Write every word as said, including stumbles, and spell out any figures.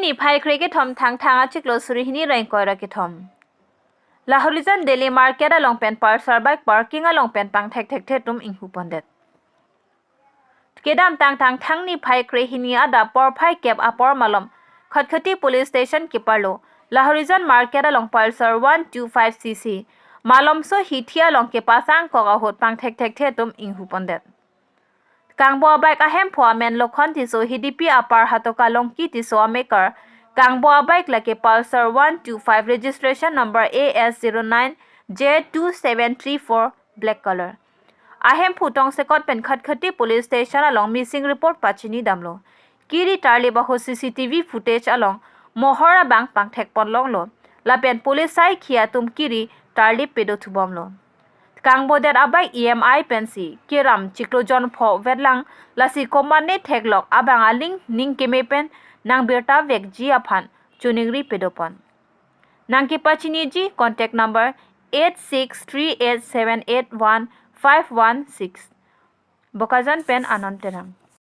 Niphai kre kethom Thangthang achiklo suri hini ra ingkoi ra kethom, Lahorijan Daily Market along pen Pulsar bike parking along pen pangthek thekthe atum inghu pondet. Kedamtang Thangthang niphai kre hini adap porphai kep apor malom Khatkhati Police Station keparlo Lahorijan Market along Pulsar one two five C C malomso hithi along kepasang kok ahut pangthek thekthe atum inghu pondet. Kangbo abike ahemphu amen Lokhon Tisso, Hidipi apar Hatoka Longki Tisso amekar. Kangbo abike lake Pulsar one two five, registration number A S zero nine J two seven three four, black color. Ahemphu tongsekot pen Khatkhati Police Station along missing report pachini damlo. Kiri tarlip ahut C C T V footage along mohor abang pangthek pon longlo. Lapen police saikhi atum kiri tarlip pedo thubomlo. Kangbodet abike E M I pensi keram chiklo jon pho vetlang, lasi komane theklok abang aling ning keme pen nangbirta vekji aphan choningri pedopon. Nangkepachiniji contact number eight six three eight seven eight one five one six. Bokajan pen Anand Terang.